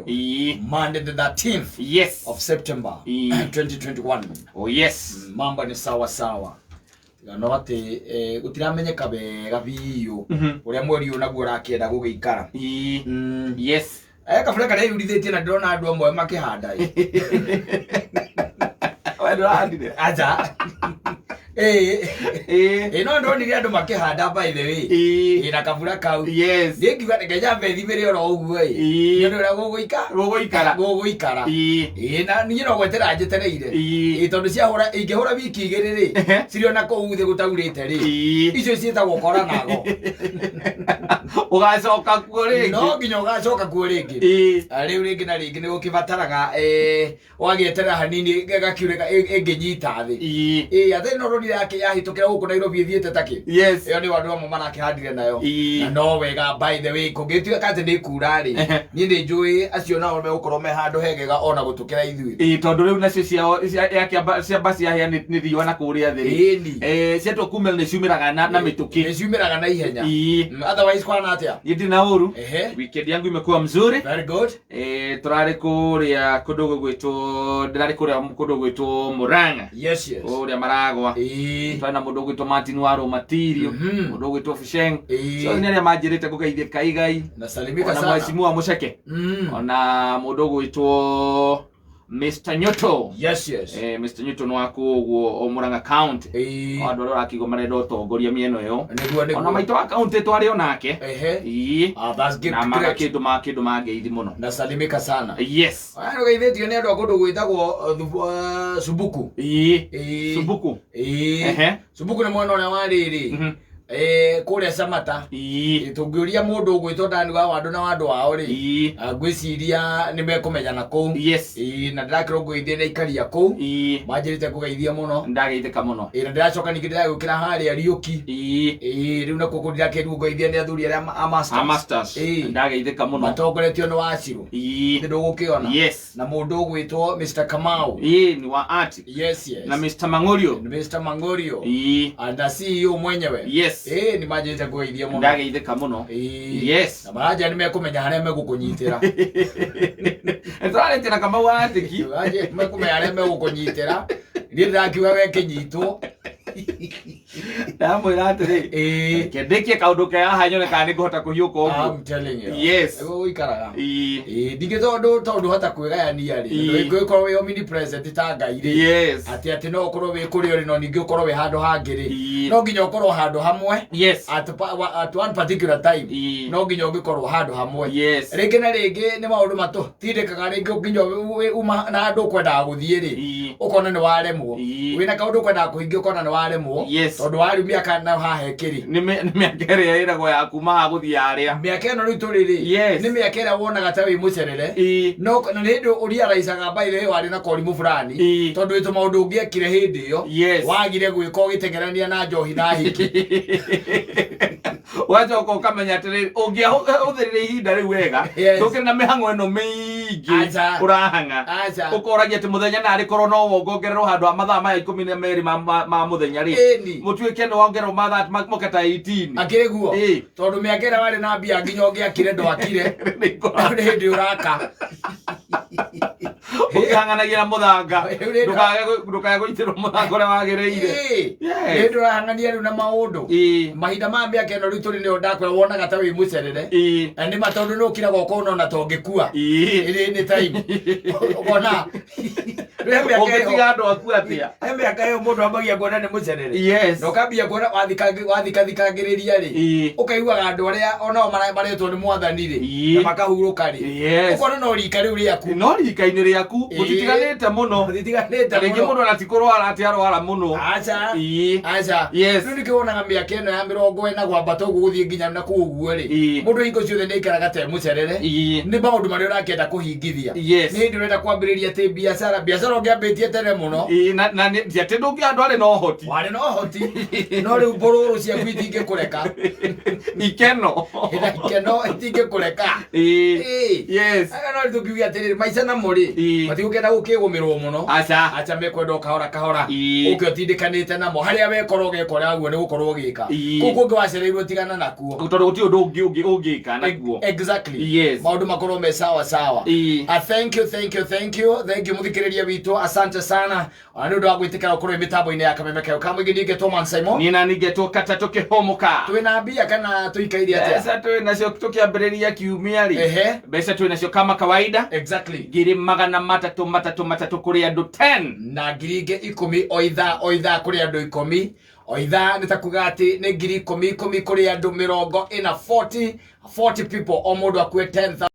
Monday the 13th of September 2021. Oh yes. Mambo nĩ sawa sawa, tiga no atĩ gũtiramenyeka wega biũ ũrĩa mweri ũyũ naguo ũrakĩenda gũgĩikara. Kabura karĩa yurithĩtie na ndĩrona andũ amwe makĩhanda ĩ. We ndũrahandire? Aca. Ĩĩ, no ndonire andũ makĩhanda, by the way. Ĩĩ, na kabura kau. Niĩ ngiuga reke nyambe thimĩre oro ũguo ĩ. Nĩ ũndũ ũrĩa gũgũika Gũgũikara. Gũgũikara. Ĩĩ, na niĩ no gwetera njetereire. Ĩĩ, tondũ ciahũra, ingĩhũra wiki 2 rĩ, cirĩ ona kũu thĩ gũtaurĩte rĩ, icio ciĩtagwo kora nago. Ũgacoka kuo rĩngĩ. No nginya ũgacoka kuo rĩngĩ. Ah, rĩu rĩngĩ na rĩngĩ nĩ gũkĩbataraga wagĩeterera hanini gakiure ĩngĩnyita thĩ. Ĩĩ, atĩ no ronire yake yahĩtũkĩra gũkũ Nairobi ĩthiĩte takĩ. Ĩyo nĩ andũ amwe marakĩhandire nayo. Na no wega, by the way, kũngĩtuĩka atĩ nĩ kura rĩ, niĩ nĩ njũĩ acio nao megũkorwo me handũ hegega ona gũtũkĩra ithuĩ. Ĩĩ, tondũ rĩu nacio ciao ciamba ciahĩa nĩ riũa na kũrĩa thĩ rĩ. Ciatua kumĩra nĩ ciumĩraga na mĩtũkĩ. Nĩ ciumĩraga na ihenya. Otherwise kwana atĩa? Niĩ ndirĩ na ũru. Weekend yangu imekuwa mzuri. Very good. Tũrarĩ kũrĩa kũndũ gũgwĩtwo, ndĩrarĩ kũrĩa kũndũ gũgwĩtwo Murang'a. Kũrĩa Maragwa. Twarĩ na mũndũ ũgwĩtwo Martin wa Rũmatirio, mũndũ ũgwĩtwo Fusheng. Ciothe nĩ arĩa manjĩrĩte ngũgeithie Kaigai. Nasalimika Ona sana. Mheshimiwa Mũceke. Ona mũndũ ũgwĩtwo Mr. Nyoto. Mr. Nyoto nĩ wa kũu ũguo Murang'a County. Andũ arĩa ũrakĩigua marenda ũtongoria mĩena ĩyo. Nĩguo. Ona maitũ wa county twarĩ onake. Ah, that's good. Na maga Great. kĩndũ ma kĩndũ mangeithi mũno. Nasalimika sana. Aya, nĩũgeithĩtio nĩ andũ a kũndũ gwĩtagwo Subuku. Subuku. Subuku nĩ mwena ũrĩa wa rĩrĩ kũrĩa Samata. Tũngĩũria mũndũ ũgwĩtwo Dani wa Wandũ na Wandũ wao rĩ, ah, ngwĩciria nĩ mekũmenyana kũu. Ĩĩ, na ndĩrakĩrwo ngũgeithie nĩ aikari a kũu. Manjĩrĩte ngũgeithie mũno. Ndageithĩka mũno. Ĩĩ, na ndĩracoka ningĩ ndĩragĩũkĩra harĩa Riũki. Ĩĩ, rĩu nakuo kũu ndĩrakĩrwo ngũgeithie nĩ athuri arĩa a masters. A masters. Ndageithĩka mũno. Matongoretio nĩ Wacirũ. Nĩ ndũgũkĩona na mũndũ ũgwĩtwo Mr. Kamau. Ĩĩ, ni wa art. Yes. Na Mr. Mang'orio. Mr. Mangorio. And the CEO mwenyewe. Nĩ manjĩrĩte ngũgeithie mũno. Ndageithĩka mũno. Na maranja nĩ mekũmenya harĩa megũkũnyitĩra. Tũrarĩtie na Kamau wa Atiki. Mekũmenya harĩa megũkũnyitĩra. Niĩ ndĩrakiuga we kĩnyitwo. Ndamwĩra atĩrĩ, reke ndĩkie kaũndũ ke haha nyone kana nĩ ngũhota kũhiũka ũguo. I'm telling you. Nĩguo gũikaraga. Ĩĩ, ndingĩ tondũ hota kwĩgayania rĩ, ndũngĩkorwo wĩ omnipresent ta Ngai rĩ, atĩ no ũkorwo wĩ kũrĩa ũrĩ no ningĩ ũkorwo wĩ handũ hangĩ rĩ, no nginya ũkorwo handũ hamwe at one particular time. No nginya ũngĩkorwo handũ hamwe. Rĩngĩ na rĩngĩ nĩ maũndũ matũtindĩkaga rĩngĩ nginya uma na handũ ũkwendaga gũthiĩ rĩ, ũkona nĩ waremwo. Wĩna kaũndũ ũkwendaga kũhingia, ũkona nĩ waremwo. Tondũ warĩu mĩaka nayo haha ĩkĩrĩ Nĩ mĩaka ĩrĩa ĩragwo ya kuma haha gũthiĩ harĩa. Mĩaka ĩno rĩu tũrĩ rĩ, nĩ mĩaka ĩrĩa wonaga ta wĩ mũcerere, no na nĩ hĩndĩ ũriaraicaga, by the way, warĩ na korimũ fulani, tondũ wĩ tũmaũndũ ũngĩekire hĩndĩ ĩyo wagire gwĩka ũgĩteng'erania na njohi na hiki. Ũgacoka ũkamenya atĩrĩrĩ, ũngĩahũthĩrire ihinda rĩu wega, ndũkĩrĩ na mĩhang'o ĩno mĩingĩ Aca. ũrahang'a. Aca. Ũkoragia atĩ mũthenya narĩ korwo no wongongererwo handũ ha mathaa maya 12 ma mũthenya rĩ, mũtuĩke nĩ wongererwo mathaa moke ta 18. Akĩrĩ guo. Tondũ mĩaka ĩrĩa warĩ na mbia nginya ũngĩakire ndwakire. Nĩ hĩndĩ ũraka. Ũkĩhang'anagia na mũthanga. Rĩu rĩ- Ndũkae gũitĩrwo mũthanga ũrĩa wagĩrĩire. Nĩ hĩndĩ ũrahang'ania rĩu na maũndũ. Mahinda ma mĩaka ĩno rĩu tũrĩ nĩyo ndakwĩra wonaga ta wĩ mũcerere. Na nĩ ma, tondũ nĩ ũkiraga ũkona ona ta ũngĩkua. Ĩrĩ nĩ time ũkona rĩu he mĩaka ĩyo Ũngĩtiga andũ aku atĩa? He mĩaka ĩyo mũndũ ambagia kuona nĩ mũcerere. Na ũkambia kuona wathikathikangĩrĩria rĩ, ũkaiguaga andũ arĩa onao maretwo nĩ mwathani rĩ, na makahurũka rĩ, ũkona no rika rĩu rĩaku. No rika-inĩ rĩaku. Mũtitiganĩte mũno. Mũtitiganĩte Rĩngĩ mũno. mũndũ ona ti kũrwara atĩ arwara mũno. Aca. Aca. Rĩu nĩkĩo wonaga mĩaka ĩno ya 40 kwambata ũguo gũthiĩ nginya na kũu ũguo rĩ, mũndũ hingo ciothe nĩ aikaraga ta e mũcerere. Nĩ maũndũ marĩa ũrakĩenda kũhingithia. Nĩ hĩndĩ ũrenda kwambĩrĩria atĩ biacara, biacara. Biacara ũngĩambĩtie tene mũno. Ĩĩ, na ti atĩ ndũngĩ andũ arĩ na ũhoti. Warĩ na ũhoti, no rĩu mbũrũrũ ciaku itingĩkũreka. Ikeno. Na ikeno itingĩkũreka. Ĩĩ. Ĩĩ. Yes. Aya no tũkiuge atĩrĩrĩ, maica namo rĩ, matigũkĩenda gũkĩgũmĩrwo mũno. Aca. Aca, mekwenda o kahora kahora. Ĩĩ. Ũke ũtindĩkanĩte namo harĩa wekora ũgekora ũguo nĩ gũkorwo ũgĩka. Ĩĩ. Kũu kũngĩ wacereirwo tigana nakuo. Tondũ gũtirĩ ũndũ ũngĩ ũngĩka nakuo. Exactly. Yes. Maũndũ makorwo me sawa sawa. Ĩĩ. Ah, thank you, thank you, thank you, thank you mũthikĩrĩria witũ, asante sana ona nĩ ũndũ wa gwĩtĩkĩra gũkorwo wĩ mĩtambo-inĩ ya Kameme Kayũ ka mũingĩ. Niĩ ngetwo Man Simon. Niĩ na ningetwo kata tũkĩhũmũka. Twĩna mbia kana tũikaire atĩa? Mbeca twĩ nacio tũkĩambĩrĩria kiumia rĩ. Mbeca twĩ nacio kama kawaida. 300,000 3 3 kũrĩ andũ 10. Na 10,000 o ithaa o ithaa kũrĩ andũ 10 o ithaa, nĩ ta kuga atĩ nĩ 10,000 10 kũrĩ andũ 40, 40 people, o mũndũ akue 10,000.